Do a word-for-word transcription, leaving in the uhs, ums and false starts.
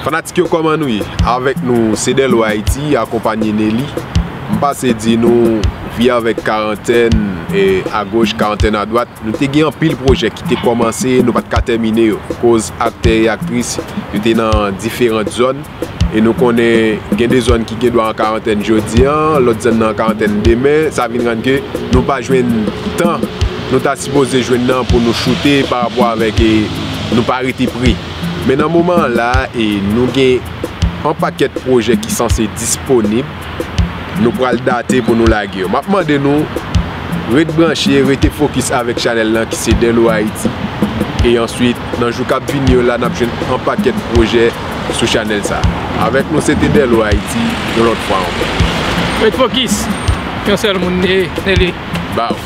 Fanatik yo, kòman nou ye? Avèk nou se Dèlwa Ayiti, akonpanye Nelly. M pase di nou, vi avèk karantèn, e, agoch, karantèn adwat. Nou te gen anpil pwojè ki te kòmanse, nou pa t ka tèmine yo. Koz aktè e aktris, yo te nan diferan zòn. E nou konnen gen de zòn ki gen dwa an karantèn jodi an, lòt zòn nan an karantèn demen. Sa vin rann ke nou pa jwenn tan nou ta sipoze jwenn nan pou nou choute pa rapò avèk, e, nou pa rete pre. Men nan moman an la, e, nou gen yon pakèt pwojè ki sanse disponib. Nou pral date pou nou lage yo. M ap mande nou ret branche, rete fokis avèk chanèl lan ki se Dèlwa Ayiti. E answit, nan jou k ap vini yo la, n ap jwenn yon pakèt pwojè sou chanèl sa. Avèk nou, se te Dèlwa Ayiti, yon lòt fwa ankò. Ret fokis. Yon sèl moun, e, Nelly. Baw.